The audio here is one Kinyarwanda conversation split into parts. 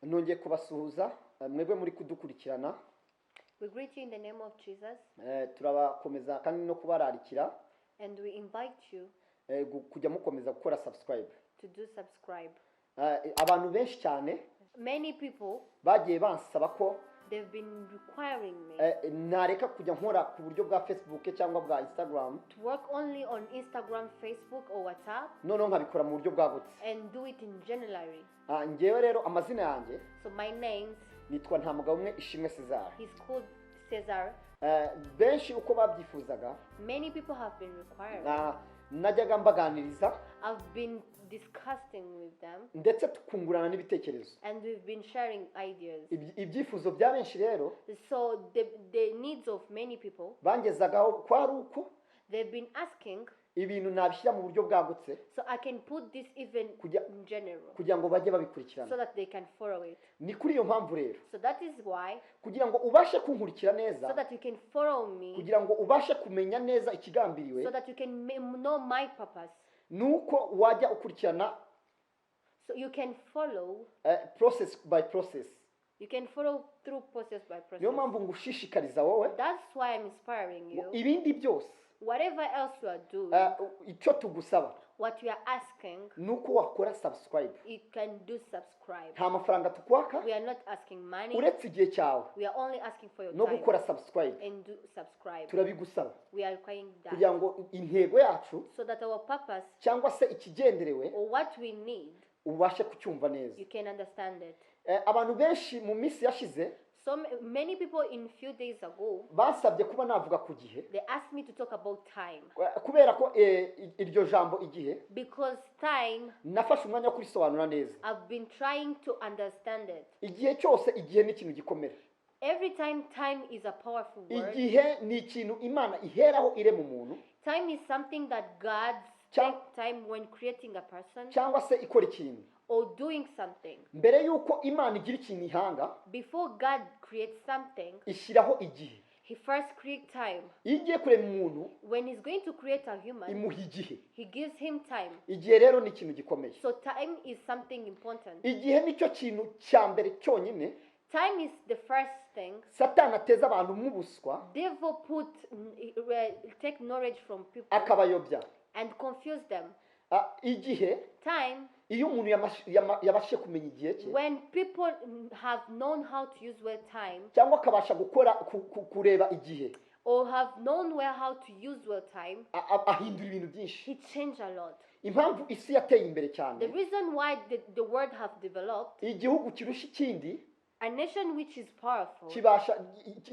Nongeye kubasuhuza mwebwe muri kudukurikirana. We greet you in the name of Jesus. Turabakomeza kandi no kubararikira and we invite you kujya mukomeza gukora subscribe. To do subscribe. Abantu benshi cyane Many people, bagiye bansaba ko they've been requiring me nareka kujya nkora ku buryo bwa Facebook cyangwa bwa Instagram, to work only on Instagram, Facebook, or WhatsApp noneho nkabikora mu buryo bwagutse. And do it in generally. Ah, njyewe rero amazina yanjye So my name's nitwa Ntamugabo Ishimwe César. He's called Cesar. Benshi uko babyifuzaga, Many people have been requiring. Najyaga mbaganiriza, I've been discussing with them ndetse tukungurana n'ibitekerezo. And we've been sharing ideas. Ibyifuzo bya benshi rero So the needs of many people, bangezagaho kwari uko they've been asking ibintu nabishyira mu buryo bwagutse so I can put this even in general kugira ngo bajye babikurikirana. So that they can follow it. Ni kuri iyo mpamvu rero, So that is why, kugira ngo ubashe kunkurikira neza, so that you can follow me, kugira ngo ubashe kumenya neza ikigambiriwe, so that you can know my purpose, ni uko wajya ukurikirana so you can follow, process by process. You can follow through process by process. Niyo mpamvu ngushishikariza wowe, That's why I'm inspiring you. Ibindi byose, Whatever else you are doing, icyo tugusaba what you are asking, ni uko wakora subscribe. You can do subscribe. Nta mafaranga tukwaka, We are not asking money. Uretse igihe cyawe We are only asking for your no time gukora subscribe. And do subscribe. Turabigusaba We are requiring that kugira ngo intego yacu so that our purpose cyangwa se ikigenderewe or what we need, ubashe kucyumva neza. You can understand it. Abantu benshi mu minsi yashize So many people in few days ago, basabye kuba navuga ku gihe, they asked me to talk about time kubera ko iryo jambo igihe because time, nafashe umwanya wo kurisobanura neza. I've been trying to understand it. Igihe cyose, igihe ni ikintu gikomera. Every time, time is a powerful word. Igihe ni ikintu Imana iheraho irema umuntu, Time is something that God take time when creating a person cyangwa se ikora ikintu. Or doing something. Mbere y'uko Imana igira ikintu ihanga, Before God creates something, ishyiraho igihe. He first creates time. Iyo igiye kurema umuntu, When He's going to create a human, imuha igihe. He gives him time. Igihe rero ni ikintu gikomeye. So time is something important. Igihe nicyo kintu cya mbere cyonyine Time is the first thing. Satani ateza abantu mu buswa, Devil put take knowledge from people akabayobya. And confuse them. Ah, igihe, Time, iyo umuntu yabashije kumenya igihe cye, when people have known how to use well time cyangwa akabasha gukora kureba igihe, or have known well how to use well time, ahindura ibintu byinshi. He changed a lot. Impamvu isi yateye imbere cyane, The reason why the world have developed, igihugu kirusha ikindi a nation which is powerful, kibasha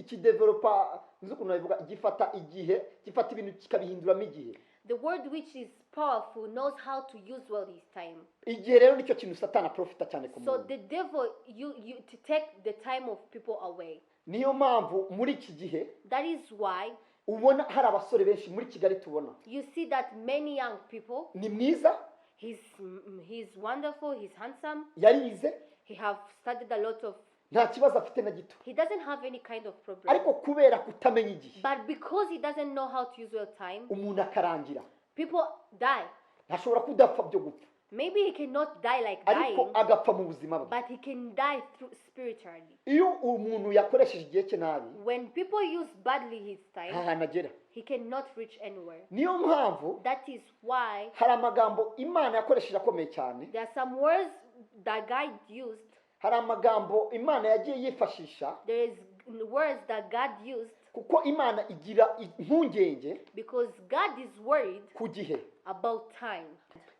kidevelopa, nzi ukuntu babivuga, gifata igihe, gifata ibintu kikabihinduramo igihe. The world which is powerful knows how to use well his time. Igihe rero nicyo kintu Satani aprofita cyane ku So muntu. The devil you to take the time of people away. Niyo mpamvu muri iki gihe That is why ubona hari abasore benshi muri Kigali tubona, you see that many young people, ni mwiza, he's wonderful, he's handsome, yarize, he have studied a lot of, nta kibazo afite na gito, he doesn't have any kind of problem. Ariko kubera kutamenya igihe, But because he doesn't know how to use well time, umuntu akarangira. People die. Ntashobora kudapfa byo gupfa, Maybe he cannot die like ariko dying, agapfa mu buzima bwe. But he can die through spiritually. Iyo umuntu yakoresheje igihe cye nabi, When people use badly his time, nta hantu agera. He cannot reach anywhere. Niyo mpamvu That is why hari amagambo Imana yakoresheje akomeye cyane, there are some words that God used. Hari amagambo Imana yagiye yifashisha, There is words that God used kuko Imana igira impungenge because God is worried ku gihe. About time.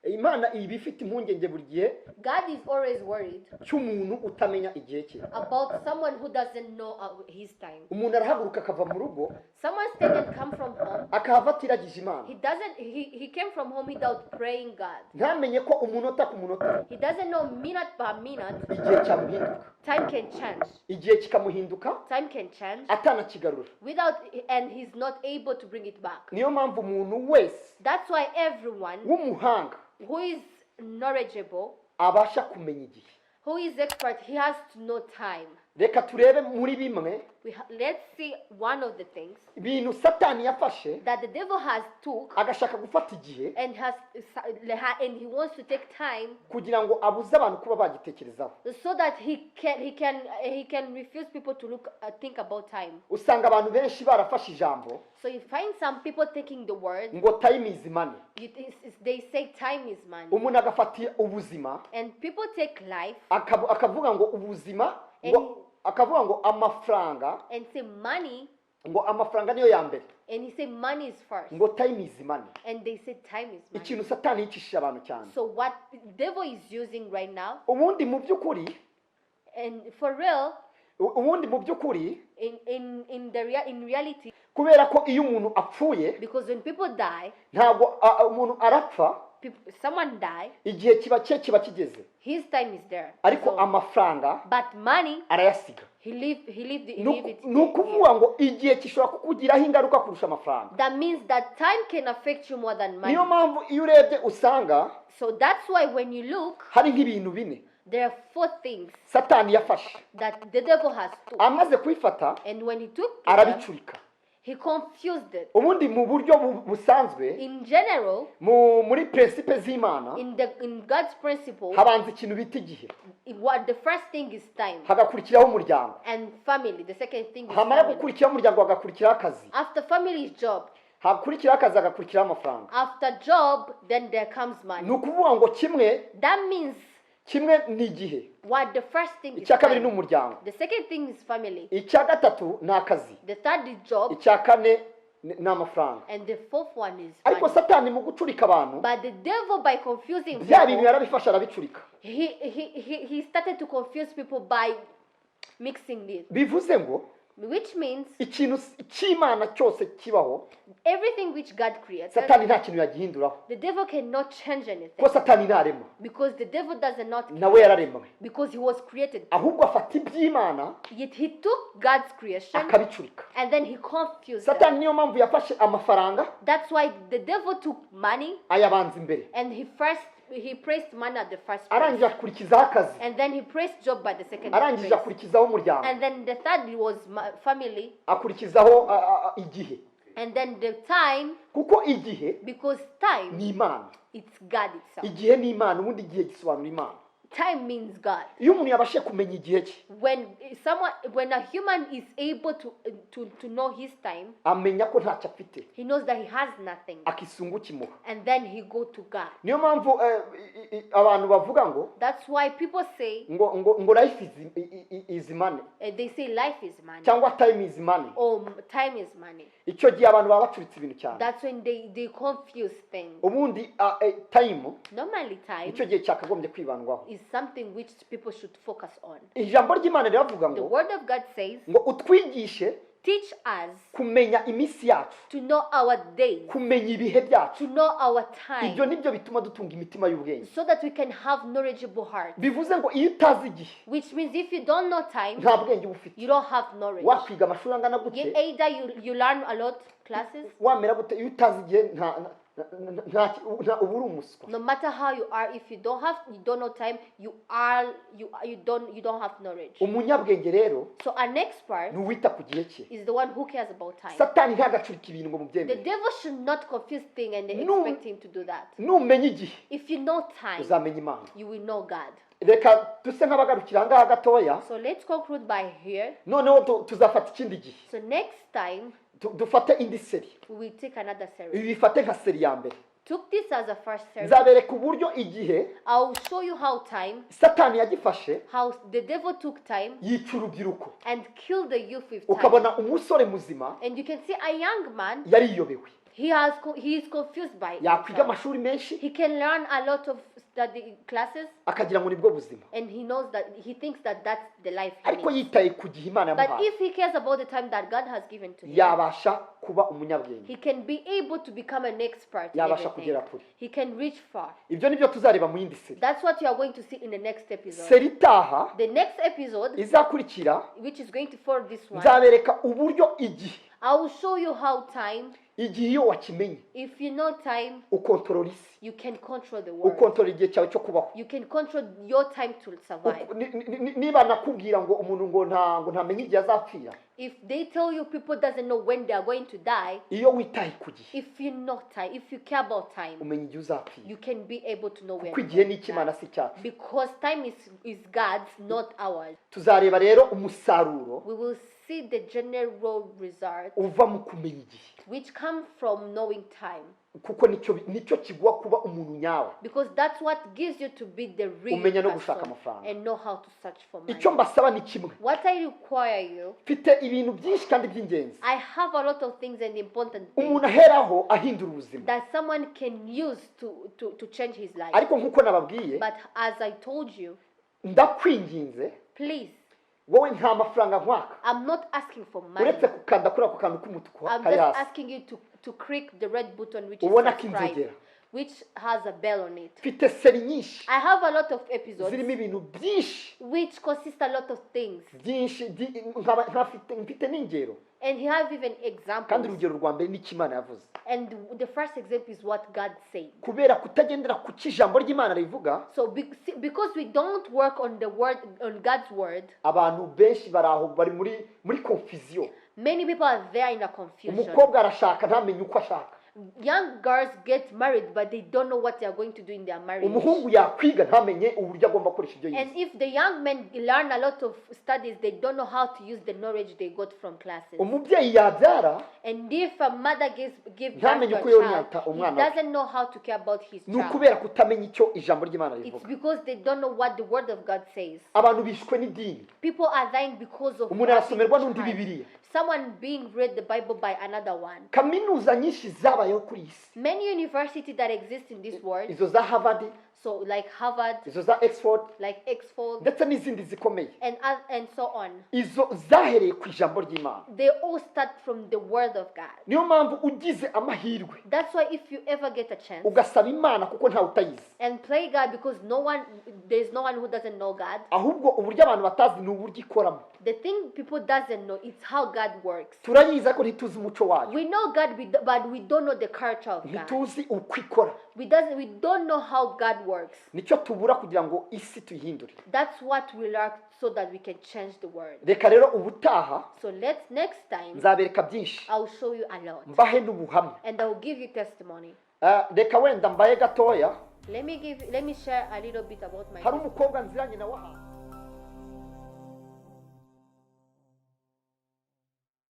Imana iba ifite impungenge buri gihe God is always worried cy'umuntu utamenya igihe cye. About someone who doesn't know his time. Umuntu arahaguruka akava mu rugo, Someone stayed and come from home. Akahava atiragije Imana. He doesn't. He came from home without praying God. Ntamenye ko umunota ku munota, He doesn't know minute by minute. Igihe cyamuhinduka. Time can change. Igihe kikamuhinduka Time can change atanakigarura. Without, and he's not able to bring it back. Niyo mpamvu umuntu wese That's why everyone w'umuhanga who is knowledgeable, abasha kumenya igihe. Who is expert, he has to know time. Reka turebe muri bimwe Let's see one of the things ibintu Satani yafashe that the devil has took agashaka gufata igihe and he wants to take time kugira ngo abuze abantu kuba bagitekerezaho so that he can refuse people to look think about time. Usanga abantu benshi barafashe ijambo So you find some people taking the word. ngo "Time is money." They say time is money, Umuntu agafata ubuzima and people take life akavuga ngo ubuzima ngo akavuga ngo amafaranga and say money, ngo amafaranga niyo ya mbere and he say money is first, ngo "Time is money." and they say time is money. Ikintu Satani yicishije abantu cyane. So what the devil is using right now, Ubundi mu by'ukuri and for real, ubundi mu by'ukuri in reality, kubera ko iyo umuntu apfuye because when people die, ntabwo umuntu arapfa people, someone die, igihe kiba cye kiba kigeze his time is there. Ariko amafaranga But money, arayasiga. he leave it. Ni ukuvuga ngo igihe gishobora kukugiraho ingaruka kurusha amafaranga. That means that time can affect you more than money. Niyo mpamvu iyo urebye usanga So that's why when you look, hari nk'ibintu bine there are four things Satani yafashe that the devil has took. Amaze kubifata And when he took them, arabicurika. He confused it. Ubundi mu buryo busanzwe In general, muri principe z'Imana in God's principle, habanza ikintu bita igihe what the first thing is time hagakurikiraho umuryango and family. The second thing is hamara family. gukurikiraho umuryango hagakurikiraho akazi After family is job. Hakurikiraho akazi hagakurikiraho amafaranga. After job, then there comes money. Ni ukuvuga ngo kimwe That means kimwe ni igihe what the first thing is icya kabiri ni time. umuryango The second thing is family. Icya gatatu ni akazi The third is job. Icya kane ni amafaranga. And the fourth one is Ariko money. Satani mu gucurika abantu But the devil, by confusing bya bintu people, yarabifashe arabicurika. he started to confuse people by mixing it. Bivuze ngo Which means ikintu cy'Imana cyose kibaho everything which God created, Satani nta kintu yagihinduraho the devil cannot change anything. Kuko Satani ntarema Because the devil does not, nawe yararemwe because he was created. Ahubwo afata iby'Imana Yet he took God's creation akabicurika. And then he confused them. Satani niyo mpamvu yafashe amafaranga That's why the devil took money ayabanza imbere and he placed money at the first place. Arangije akurikizaho akazi And then he placed job by the second arangije place. akurikizaho umuryango And then the third was family. Akurikizaho igihe. And then the time, Kuko igihe because time, ni Imana. It's God itself. Igihe ni Imana ubundi igihe gisobanura Imana. Time means God. Iyo umuntu yabashije kumenya igihe cye When a human is able to know his time, amenya ko ntacyo afite he knows that he has nothing. Akisunga ukimuha. And then he go to God. Niyo mpamvu abantu bavuga ngo That's why people say, ngo "Life is money" they say life is money. Cyangwa "Time is money." Or time is money. Icyo gihe abantu baba bacuritse ibintu cyane. That's when they confuse things. Ubundi time Normally, time nicyo gihe cyakagombye kwibandwaho. Is something which people should focus on. Ijambo ry'Imana riravuga The ngo word of God says, ngo utwigishe teach us kumenya iminsi yacu to know our days, kumenya ibihe byacu to know our time, ibyo nibyo bituma dutunga imitima y'ubwenge. So that we can have knowledgeable heart. Bivuze ngo iyo utazi igihe Which means if you don't know time, nta bwenge uba ufite. You don't have knowledge. Wakwiga amashuri angana gute Either you learn a lot classes, wamera gute iyo utazi igihe nta uba uri umuswa. No matter how you are, if you don't know time, you are you you don't have knowledge. Umunyabwenge rero So an expert ni uwita ku gihe cye. Is the one who cares about time. Satani ntagacurike ibintu ngo The mubyemere. Devil should not confuse things and they No. expect him to do that. Numenya igihe If you know time, uzamenya Imana. You will know God. Reka duse nk'abagarukira ahangaha gatoya. So let's conclude by here. Noneho tuzafata ikindi gihe So next time dufate indi série. We will take another series. Ibi bifate nka série ya mbere. Took this as a first series. Nzabereka uburyo igihe I'll show you how time, Satani yagifashe how the devil took time yica urubyiruko and killed the youth with time. ukabona umusore muzima And you can see a young man, yariyobewe he is confused by yakwiga himself. Amashuri menshi He can learn a lot of study classes akagira ngo nibwo buzima and he knows that he thinks that that's the life he ariko needs. yitaye ku gihe Imana But yamuhaye if he cares about the time that God has given to him, yabasha kuba umunyabwenge he can be able to become an expert in yabasha everything. Kugera kure. He can reach far. Ibyo nibyo tuzareba mu yindi série. That's what you are going to see in the next episode. Série itaha The next episode, izakurikira which is going to follow this one, nzabereka uburyo igihe I will show you how time, Igihe iyo wakimenye, if you know time, ukontorora isi, you can control the world. Ukontorora igihe cyawe cyo kubaho. You can control your time to survive. Niba nakubwira ngo umuntu ngo ntamenye igihe azapfira, If they tell you people doesn't know when they are going to die, iyo witaye ku gihe, if you know time, if you care about time, umenya igihe uzapfira, you can be able to know when kuko you're igihe going ni to icy'Imana, die. Si icyacu. Because time is God's, not ours. Tuzareba rero umusaruro We will see the general result uva mu kumenya igihe, which come from knowing time. Kuko nicyo kiguha kuba umuntu nyawe, Because that's what gives you to be the real umenya no gushaka person amafaranga. And know how to search for money. Icyo mbasaba ni kimwe. What I require you, Mfite ibintu byinshi kandi by'ingenzi I have a lot of things and important things umuntu aheraho ahindura ubuzima. That someone can use to change his life. Ariko nk'uko nababwiye, But as I told you, ndakwinginze, please, wowe nta mafaranga nkwaka, I'm not asking for money. Uretse gukanda kuri ako kantu k'umutuku I'm kari just hasi, asking you to click the red button which is ubona subscribe, k'inzogera. Which has a bell on it. Mfite série nyinshi I have a lot of episodes zirimo ibintu byinshi, which consist a lot of things. Byinshi nkaba mfite n'ingero. And he have even Kandi examples. Urugero rwa mbere ni icyo Imana yavuze. And the first example is what God said. Kubera kutagendera ku cyo ijambo ry'Imana rivuga, So see, because we don't work on the word, on God's word, abantu benshi bari aho bari muri confusion. Many people are there in a confusion. Umukobwa arashaka ntamenye uko ashaka. Young girls get married, but they don't know what they are going to do in their marriage. Umuhungu yakwiga ntamenye uburyo agomba gukoresha ibyo And yize. If the young men learn a lot of studies, they don't know how to use the knowledge they got from classes. Umubyeyi yabyara, And if a mother gives give birth ntamenye to a uko child, yoriyanta he umwana we. Doesn't know how to care about his Ni child. ukubera kutamenya icyo ijambo ry'Imana It's rivuga. Because they don't know what the word of God says. Abantu bishwe n'idini. People are dying because of Umuntu arasomerwa n'undi time. Bibiliya. Someone being read the Bible by another one. Kaminuza nyinshi zabayeho kuri iyi si, Many universities that exist in this world, izo za Harvard, so like Harvard, izo za Oxford, like Oxford, ndetse n'izindi zikomeye, and so on. Izo zahereye ku ijambo ry'Imana. They all start from the word of God. Niyo mpamvu ugize amahirwe, That's why if you ever get a chance ugasaba Imana, kuko ntawe utayizi, and play God, because no one there's no one who doesn't know God. Ahubwo uburyo abantu batazi ni uburyo ikoramo. The thing people doesn't know is how God works. Turayizi ariko ntituzi umuco wayo. We know God, but we don't know the culture of God. Ntituzi uko ikora. We don't know how God works. Nicyo tubura kugira ngo isi tuyihindure. That's what we lack so that we can change the world. Reka rero ubutaha So let's next time nzabereka byinshi, I'll show you a lot mbahe n'ubuhamya. And I will give you testimony. Ah, reka wenda mbaye gatoya. Let me share a little bit about my Hari umukobwa nziranye nawe ahantu